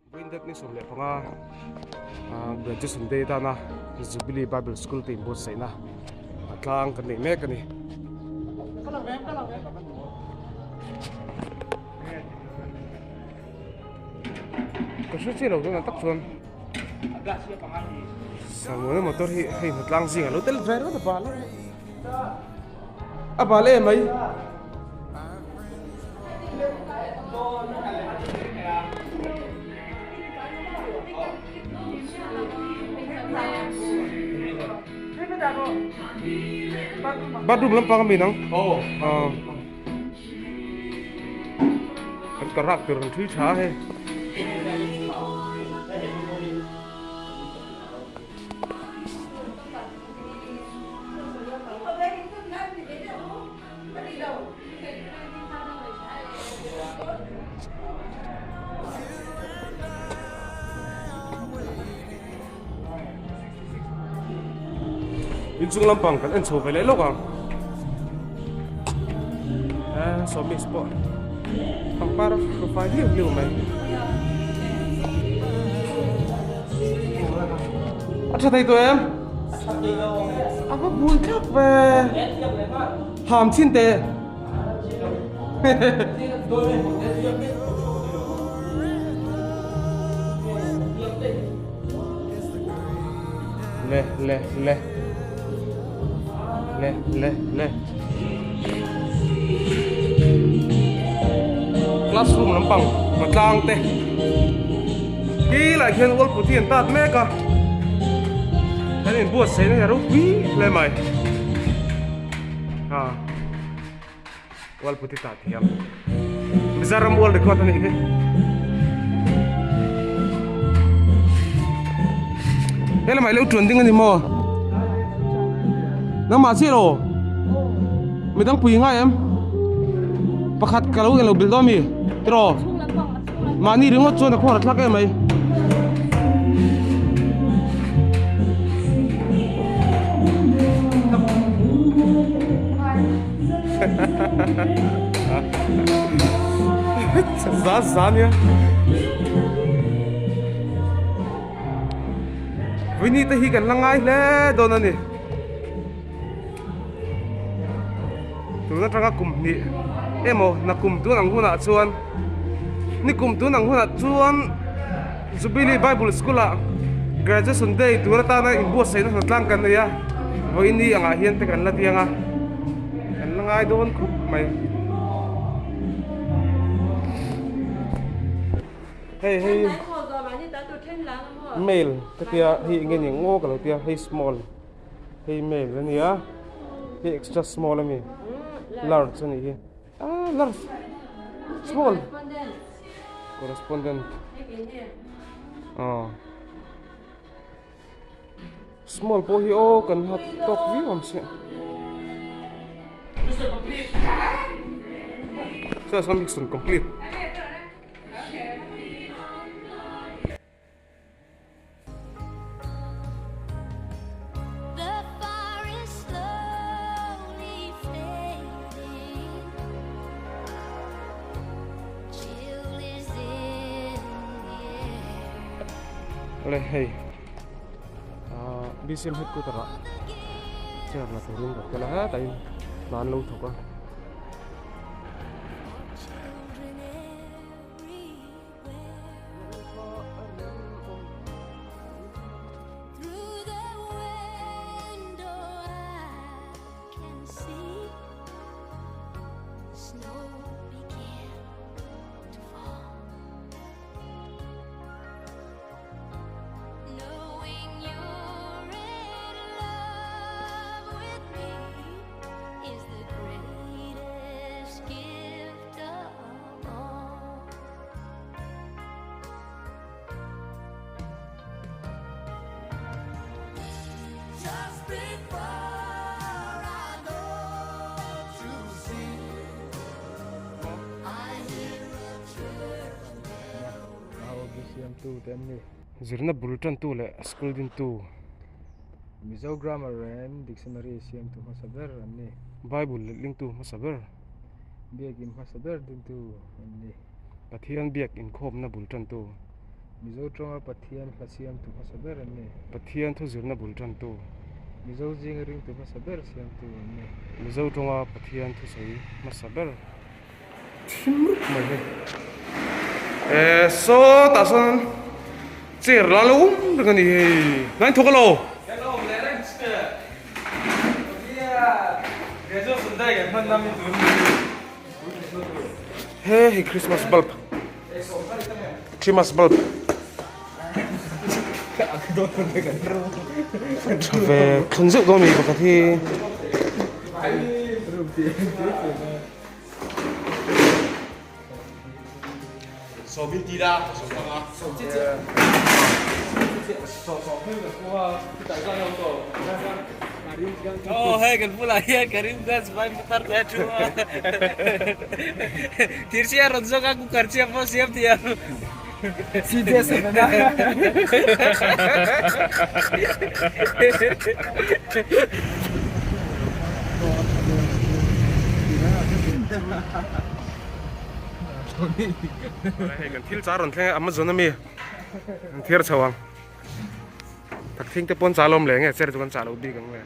Vawiin ni 15 Graduation Day tana Jubilee Bible School te inbuatsaihna a tlang kan nei mek a ni. Ka hre chiah lo tunah tak chuan Samuel motor hi hei hnatlang zingah lo tel ve ringawt a bal a bal em mai. Bathroom lampang ami nang? Aw. Kan karak tur an thui tha hei. Inchung lampang kan en chho ve leh lawk ang eh sawmis pawh pangpar a fai hliau hliau mai a tha thei tawh em a va bul thlak ve. Ham chin teh. Le le le. Le le le. Classroom lampang hmatlang te. Khi lai khian wall putty an tat mek a. An inbuatsaihna hi a ropui hle mai. Ha wall putty tah thiam Mizoram world record a nih hi he lamah i lo tuan ding a ni maw nangmah chiah lo midang pui ngai em pakhat ka lo eng lo bilh dawn mi tiraw mahni ringawt chuan a khuar a thlak em mai. Za za nia. Vini te hi kan la ngai hle dawn a ni. Tun atanga kum hnih emaw nakum tun ang hunah chuan nikum tun ang hunah chuan Jubilee Bible School ah Graduation Day tur atana inbuatsaihna hnatlang kan nei a, vawiini angah hian te kan la tiang a, kan la ngai dawn khawp mai. Hei hei mail ka tia hei eng nge ni ang aw ka lo tia hei small. Hei male a nia hei extra small a mi large a nih hi ah large small correspondent aw small pawh hi aw kan ha tawk viau ang che mission complete. Le hei ah BCM headquarter ah chair la turin ka tel a hetah in hna an lo thawk a. Zirna bul tantu leh school dintu. Mizo Grammar and Dictionary siamtu hmasa ber an ni. Bible letlingtu hmasa ber. Biakin hmasa ber dintu an ni. Pathian biak inkhawmna bul tantu. Mizo tawnga Pathian hla siamtu hmasa ber an ni. Pathian thu zirna bul tantu. Mizo zinga ringtu hmasa ber siamtu an ni. Mizo tawnga Pathian thusawi hmasa ber thim rup mai hei. Eh saw tah sawn chair la lo awm reng a ni hei. Hnai thawk alo. He hei Christmas bulb Christmas bulb tha ve thlun zeuh dawn a ni pakhat hi. Hei kan thil char rawn thleng a Amazon ami an thiar chho ang thakthing te pawn chah lawm leh nge chair chu kan chah loh bik ang le.